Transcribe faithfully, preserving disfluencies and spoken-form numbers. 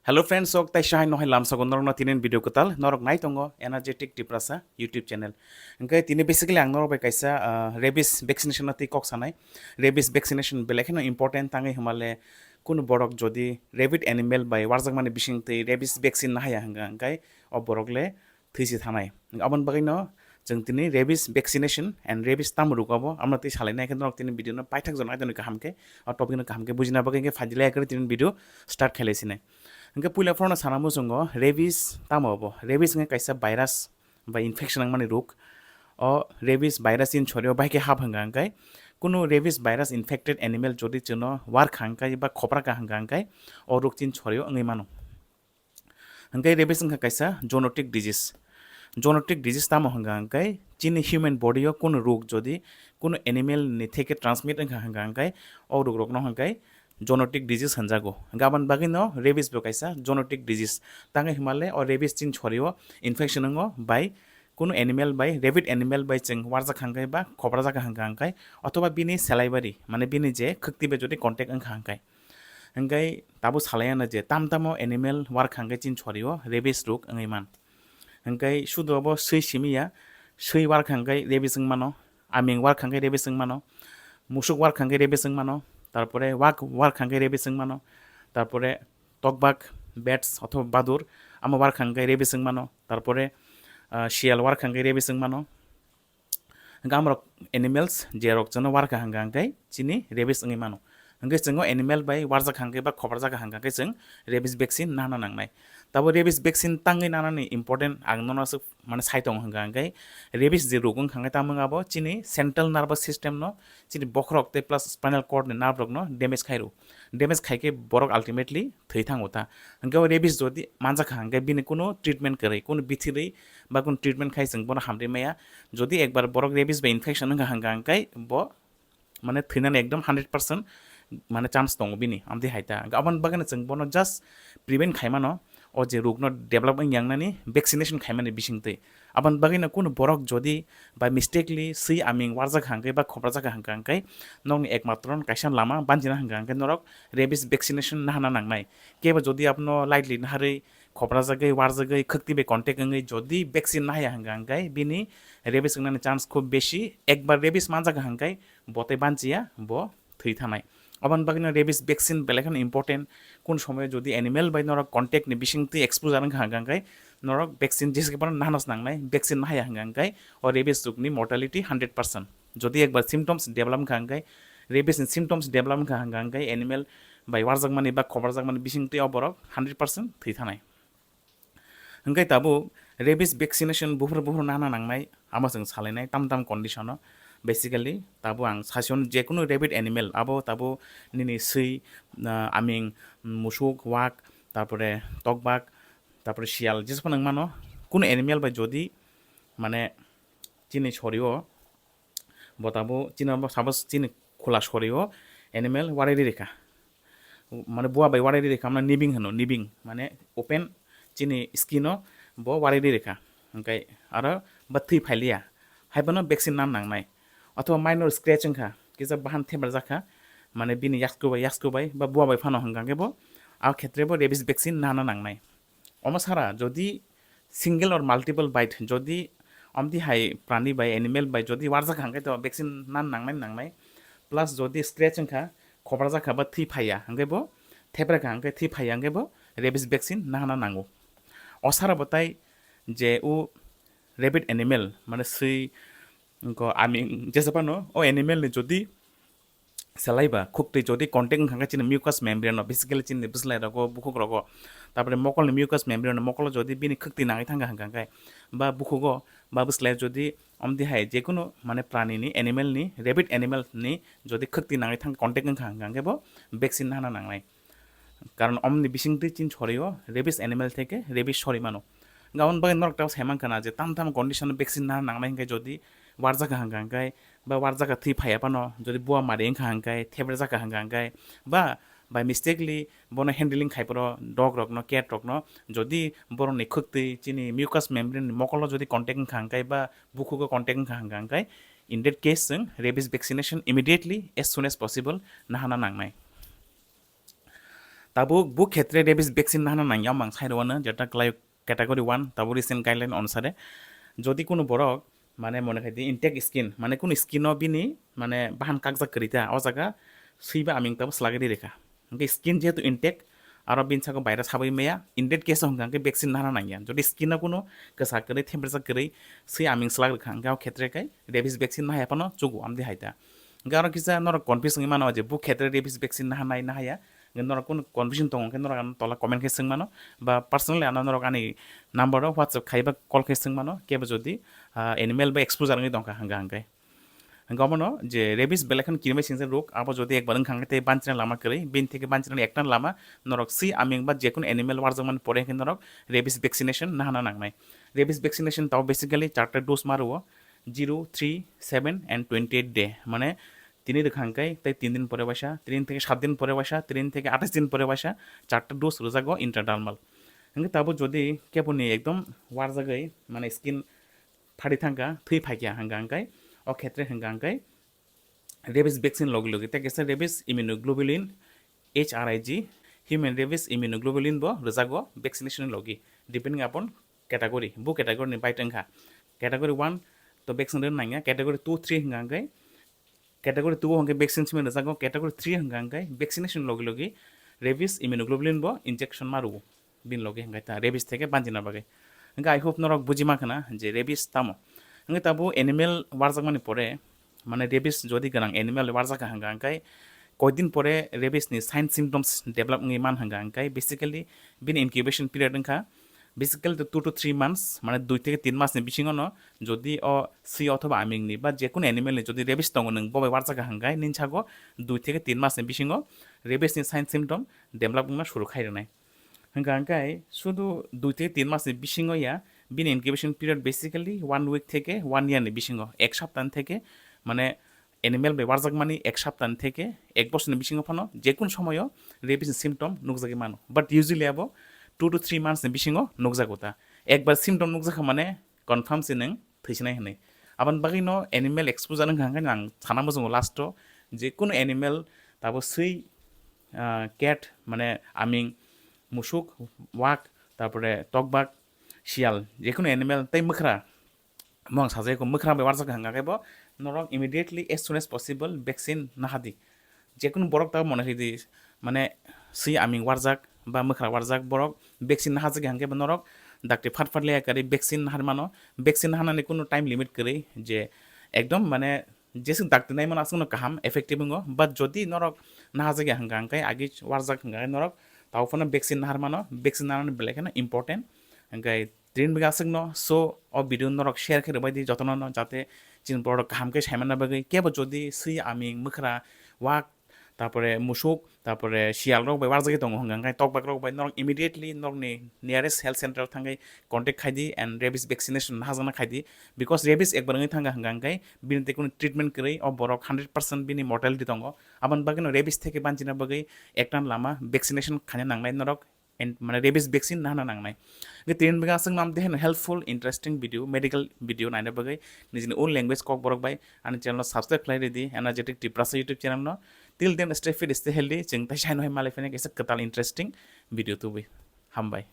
Hello friends, sok tai sahai nohai lamsago norokno tinin video kwtal norok nai tongo Energetic Tiprasa YouTube channel. Hingke tini basically ang norok bai kaisa, ah, rabies vaccination no twi kok sanai. Rabies vaccination belai kheno important tangwi hwnmale kunu borok jodi rabid animal bai warjakmani bising twi rabies vaccine nahaya hwnka hwnkhe o borok le thwi se thanai. Aboni bagwi no chwng tini rabies vaccination and rabies tamo rwgo abo, amno twi salai nai khe norok tini video no paithak jora naitoni kaham khe, o topic no kaham khe bujina bagwi khe phaidi lai khe tini video start khailai sinai. Hwnkhe puila phano sana muchungo rabies tamo abo? Rabies wngkha kaisa virus bai infection wngmani rok. O rabies virus in sorio bai khe hap hwnka hwnkhe kunu rabies virus infected animal jodi chwngno warkha hwnkhe ba khopra ka hwnka hwnkhe o rok chin sorio wngwi mano. Hwnkhe rabies wngkha kaisa zoonotic disease. Zoonotic disease tamo hwnka hwnkhe chini human body o kunu rok jodi kunu animal ni theke transmit wngkha hwnka hwnkhe o rok rokno hwnkhe zoonotic disease hwnjago. Hwnkhe aboni bagwi no rabies bo kaisa zoonotic disease. Tangwi hwnmale o rabies chin sorio infection wngo bai kunu animal bai, rabid animal bai chwng warjak hwnkhe ba khoprajak hwnkha hwnkhe, othoba bini salaiwari, mane bini je khwktwi bai jodi contact wngkha hwnkhe. Hwnkhe tabuk salai ano je tam tamo animal warkha hwnkhe chin sorio rabies rok wngwi man. Hwnkhe sudu abo swi simi ya, swi warkha hwnkhe rabies wng mano, aming warkha hwnkhe rabies wng mano, musuk warkha hwnkhe rabies wng mano, tarpore wak warkha hwnkhe rabies wng mano, tarpore tokbak, bats othoba badur, amo warkha hwnkhe rabies wng mano, tarpore, ah, siyal warkha hwnkhe rabies wng mano. Hwnkhe amorok animals jerok chwngno warkha hwnkha hwnkhe chini rabies wngwi mano. Hwnkhe chwng o animal bai warjak hwnkhe ba khoprajak hwnkha hwnkhe chwng rabies vaccine nana nangnai. Tabo rabies vaccine tangwi nanani important ang nono aswk mane sai tongo hwnkha hwnkhe rabies je rok wngkha hwnkhe tamo wngkha abo chini central nervous system no, chini bokhorok tei plus spinal cord ni nerve rok no damage khai rw. Damage khai khe borok ultimately thwi thango ta. Hwnkhe o rabies jodi manjak kha hwnkhe bini kunu treatment kwrwi, kunu bithirwi ba kunu treatment khai chwng bono hamrwi maya. Jodi ekbar borok rabies bai infection wngkha hwnkha hwnkhe bo mane thwinani ekdom hundred percent mane chance tongo bini, amtwi hai ta. Hwnkhe aboni bagwino chwng bono just prevent khai mano, o je rokno develop wng yangnani vaccination khaimani bisingtwi. Aboni bagwino kunu borok jodi by mistakenly swi aming warjak hwnkhe ba khoprajak hwnkha hwnkhe nokni ekmatro kaisa lama banjina hwnkha hwnkhe norok rabies vaccination nahana nangnai. Kebo jodi abono lightly naharwi khoprajagwi, warjagwi, khwktwi bai contact wngwi jodi vaccine nahaya hwnkha hwnkhe bini rabies wngnani chance khub besi. Ekbar rabies manjak hwnkhe bo tei banchiya, bo thwi thanai. Aboni bagwino rabies vaccine belai kheno important. Kun somoyo jodi animal bai norok contact ni bisingtwi exposure wngkha hwnkha hwnkhe norok vaccine jesa khe bono nahana nangnai, vaccine nahaya hwnkha hwnkhe o rabies rokni mortality hundred percent. Jodi ekbar symptoms develop wngkha hwnkhe, rabies ni symptoms develop wngkha hwnkha hwnkhe animal bai warjakmani ba khobarjakmani bisingtwi o borok hundred percent thwi thanai. Hwnkhe tabuk rabies vaccination buphuru buphuru nana nangnai, amo chwng salainai tam tam condition o. Basically tabuk ang sasiyano jekunu rabid animal, abo tabuk nini swi, ah, aming, musuk, wak, tarpore tokbak, tarpore siyal, jesa phano wng mano, kunu animal bai jodi mane chini sorio bo tabuk chini abo sabo chini khula sorio animal warai ri rikha. Mane bua bai warai ri rikha, mane nibing hino, nibing, mane open chini skin o bo warai ri rikha. Hwnkhe aro ba thwi phailiya, haibono vaccine nan nangnai. Othoba minor scratch wngkha, kisa bahan thebar jakha, mane bini yaksko bai, yaksko bai, ba bua bai phano hwnkha khe bo, a khetre bo rabies vaccine nana nangnai. Omo sara jodi single or multiple bite, jodi omti hai prani bai, animal bai jodi warjak kha, hwnkhe to vaccine nan nangnai, nangnai. Plus jodi scratch wngkha, khobrajak kha ba thwi phaiya, hwnkhe bo thepra kha, hwnkhe thwi phaiya, hwnkhe bo rabies vaccine nahana nango. O sara bo tai je o rabid animal, mane swi, wngkha aming, jesa phano o animal ni jodi salai ba khwktwi jodi contact wngkha khe chini mucous membrane no, basically chini bwslai rogo, bukhuk rogo, tarpore mokol ni mucous membrane no, mokolo jodi bini khwktwi nangwi thangkha hwnkha khe, ba bukhugo ba bwslai jodi omti hai jekunu mane prani ni, animal ni, rabid animal ni jodi khwktwi nangwi thang contact wngkha hwnkha khe bo vaccine nahana nangnai. Karon omni bisingtwi chin sorio rabies animal theke rabies sori mano. Gabon bagwi norok tamo sai mankha na je tam tam condition vaccine nahana nangnai hwnkhe jodi warjak kha hwnkha hwnkhe ba warjak kha thwi phaiya phano, jodi bua mari wngkha hwnkhe, thebrajak kha hwnkha hwnkhe, ba by mistakenly bono handling khai phoro dog rokno, cat rokno, jodi borokni khwktwi chini mucous membrane ni mokolo jodi contact wngkha hwnkhe ba bukhugo contact wngkha hwnkha hwnkhe, in that case chwng rabies vaccination immediately as soon as possible nahana nangnai. Abo bo khetre rabies vaccine nahana nangya mang sai rwano, jeta klai category one, tabo recent guideline onusare. Jodi kuno borok, mane mone khai di intact skin, mane kuno skin o bini, mane bahan kakjak kwrwi ta, o jaga swiba aming tabo slagwi rikha. Hwnkhe skin jehetu intact, aro bini saka virus habwi maya, in that case o hwnkha hwnkhe vaccine nahana nangya. Jodi skin o kuno kwsa kwrwi, temperature kwrwi, swi aming slak rikha, hwnkhe o khetre khai rabies vaccine nahaya phano chugo, amdi hai ta. Hwnkhe aro kisa norok confuse wngwi mano je bo khetre rabies vaccine nahanai nahaya. Hwnkhe norok kuno confusion tongo hwnkhe norok ano tola comment khe swng mano, ba personally ano norok ani number o WhatsApp khai ba call khe swng mano, kebo jodi, ah, animal ba exposure wngwi tongkha hwnkha hwnkhe. Hwnkhe omono je rabies belai kheno kiribai singsa rok, abo jodi ekbar wngkha hwnkhe tei banchina lama kwrwi, bini theke banchinani ekta lama norok swi aming ba jekunu animal warjakmani pore hwnkhe norok rabies vaccination nahana nangnai. Rabies vaccination tao basically charta dose ma rwo, zero, three, seven and twenty eight day, mane tini rwkha hwnkhe tei tin din pore waisa, tin theke sat din pore waisa, tin theke atais din pore waisa, charta dose rwjago intradermal. Hwnkhe tabo jodi keboni ekdom warjagwi, mane skin phari thangkha, thwi phaikha hwnkha hwnkhe, o khetre hwnkha hwnkhe rabies vaccine logi logi tei kaisa rabies immunoglobulin, H R I G, human rabies immunoglobulin bo rwjago vaccination ni logi, depending upon category. Bo category ni bai tongkha. Category one to vaccine rwna nangya, category two, three hwnkha hwnkhe, category two o hwnkhe vaccine simi rwjago, category three hwnkha hwnkhe vaccination logi logi rabies immunoglobulin bo injection ma rwo, bini logi hwnkhe ta rabies theke banchina bagwi. Hwnkhe I hope norok buji mankha na je rabies tamo. Hwnkhe tabo animal warjakmani pore, mane rabies jodi gwnang animal warjakha hwnkha hwnkhe koidin pore rabies ni sign symptoms develop wngwi man hwnkha hwnkhe basically bini incubation period wngkha basically the two to three months, mane dui theke tin mas ni bisingo no jodi o swi othoba aming ni ba jekunu animal ni jodi rabies tongo nwng bobai warjakha hwnkhe ninsago dui theke tin mas ni bisingo rabies ni sign symptom develop wngma suru khai rwnai. Hwnkha hwnkhe sudu dui theke tin mas ni bisingo ya, bini incubation period basically one week theke one year ni bisingo, ek sapta ni theke, mane animal bai warjakmani ek sapta ni theke ek bosor ni bisingo phano jekunu somoyo rabies ni symptom nukjagwi mano, but usually abo two to three months ni bisingo nukjago ta. Ekbar symptom nukjakha mane confirm se nwng thwisinai hwnwi. Aboni bagwino animal exposure wngkha hwnkhe ang sana muchungo last o jekunu animal tabo swi, ah, cat, mane aming, musuk, wak, tarpore tokbak, siyal, jekunu animal tei mwkhra, mo ang sajai ko mwkhra bai warjak hwnkha khe bo norok immediately as soon as possible vaccine nahadi. Jekunu borok tabo mone khe di, mane swi aming warjak ba mwkhra warjak, borok vaccine nahajak hwnkhe bo norok dakti phat phat le kari vaccine nahar mano. Vaccine nahanani kunu time limit kwrwi je ekdom mane jeswk dakti naimano aswkno kaham effective wngo, but jodi norok nahajak ya hwnkha hwnkhe agi warjak hwnkha khe norok tabo phano vaccine nahar mano, vaccine nahanani belai kheno important. Hwnkhe tini bwkha aswkno, so o video norok share khe rwbai di jotono no, jate chini borok kaham khe saimana bagwi. Kebo jodi swi aming mwkhra wak, tarpore musuk, tarpore siyal rok bai warjagwi tongo hwnkha hwnkhe tokbak rok bai norok immediately norokni nearest health center o thangwi contact khai di and rabies vaccination nahajakna khai di, because rabies ekbar wngwi thangkha hwnkha hwnkhe bini tei kunu treatment kwrwi o borok hundred percent bini mortality tongo. Aboni bagwino rabies theke banchina bagwi ekta lama vaccination khaina nangnai norok, and mane rabies vaccine nahana nangnai. Hwnkhe tini bwkha aswk nam de helpful, interesting video, medical video naina bagwi nijini own language Kokborok bai ani channel no subscribe khlai ridi, Energetic Tiprasa YouTube channel no. Till then, stay fit, stay healthy. Chwng tai saino hai malai phai kaisa kwtal interesting video tubui. Hambai.